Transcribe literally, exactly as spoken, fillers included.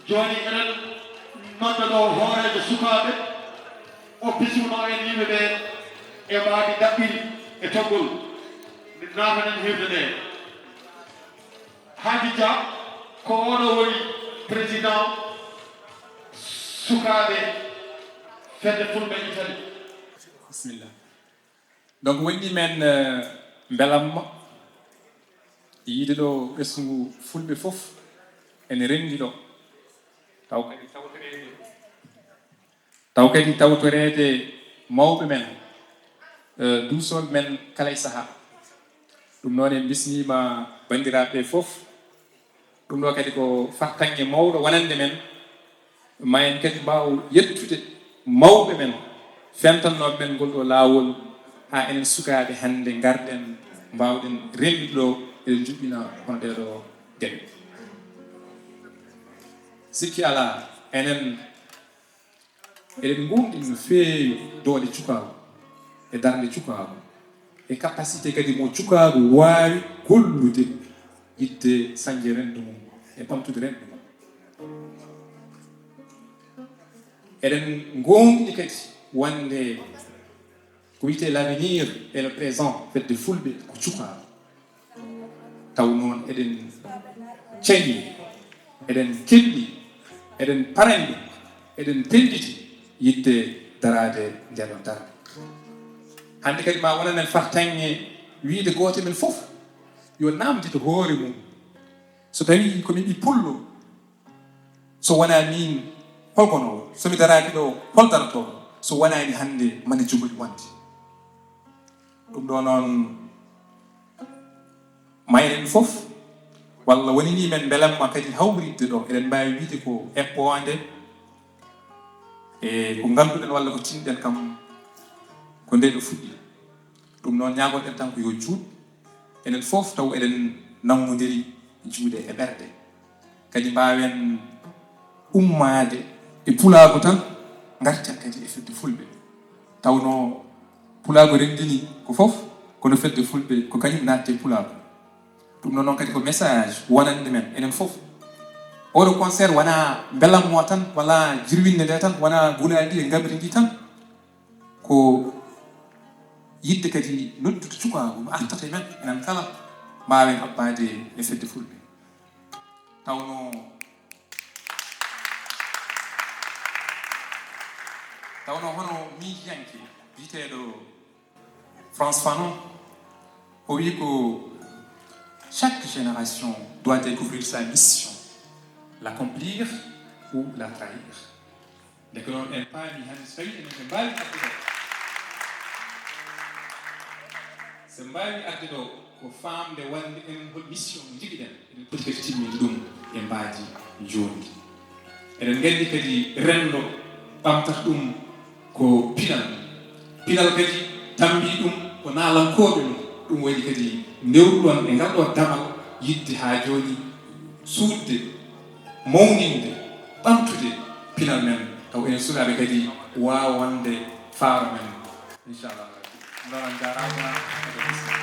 Jooni eɗen nodda ɗo hooreejo sukaaɓe, o bismino en yimɓe ɓe e mbaadi daɓɓiri e toggol. Min naatanen hirde nde. Haadi Dia, ko oɗo woni président sukaaɓe fedde Fulɓe Italie. Bisimilla. Donc, wonni men, eh, mbelamma yiide ɗo ɓesngu Fulɓe fof ene renndi ɗo. Taw kadi tawtoreede, taw kadi tawtoreede mawɓe men, eh, duusooɓe men kala e sahaa. Ɗum noon en bismiima banndiraaɓe fof. Ɗum ɗo kadi ko fartaŋŋe mawɗo wonande men. Ma en kadi mbaaw yettude mawɓe men fentannooɓe men ngol ɗo laawol, haa enen sukaaɓe hannde ngarɗen, mbaawɗen renndude ɗo, eɗen njuɓɓina hono ɗee ɗo geɗe. Sikki alaa, enen eɗen ngoongɗini no feewi doole cukaagu e darnde cukaagu e capacité kadi mo cukaagu waawi gollude yiɗde sañde renndo mum e ɓamtude renndo mum. Eɗen ngoongɗini kadi wonde ko wiyetee l'avenir et le présent fedde Fulɓe ko cukaagu. Taw noon eɗen cañi, eɗen kelli, eɗen parani, eɗen pellitii yiɗde daraade ndee ɗoon darnde. Hannde kadi ma wonan en fartaŋŋe wiyde gooto men fof yo naamndito hoore mum. So tawii ko mi ɓii pullo, so wonaa miin, hol kono so mi daraaki ɗo, hol darotoo? So wonaani hannde mane jogori wonde. Ɗum ɗo noon, ma enen fof, walla woni ni men mbelamma kadi hawritde ɗo, eɗen mbaawi wiyde ko eɓɓoonde e ko ngannduɗen walla ko tinɗen kam ko nde ɗo fuɗɗi. Ɗum noon, ñaagoɗen tan ko yo juut, enen fof taw eɗen nanngondiri juuɗe e ɓerɗe. Kadi mbaawen ummaade e pulaagu tan, ngarten kadi e fedde Fulɓe. Tawnoo pulaagu renndini ko fof, kono fedde Fulɓe ko kañum naatti e pulaagu. Ɗum noon, noon kadi ko message wonande men enen fof. Oɗo concert wonaa mbelamma tan, wala jirwinde nde tan, wonaa gulaaɗi e ngabri ndi tan. Ko yiɗde kadi noddude cukaagu mo artata e men, enen kala mbaawen habbaade e fedde Fulɓe. Tawnoo, tawnoo hono miijiyanke biyeteeɗo Frantz Fanon, o wiyi ko chaque génération doit découvrir sa mission, l'accomplir ou la trahir. Ndeke noon en paami hannde so tawii enen ɓe mbaawi arde ɗo, so mbaawi arde ɗo ko faamde wonde enen hol mission mo njiɗi-ɗen, eɗen poti kadi timminde ɗum e mbaadi njondi. Eɗen nganndi kadi renndo ɓamtata ɗum ko pinal. Pinal kadi tammbii ɗum ko naalankooɓe mum. Ɗum waɗi kadi ndewruɗon e ngal ɗo damal yiɗde haa jooni suuɗde, mawninde, ɓamtude pinal men, taw enen sukaaɓe kadi waawa wonde faaro men, inchallah. Noon, on njaaraama.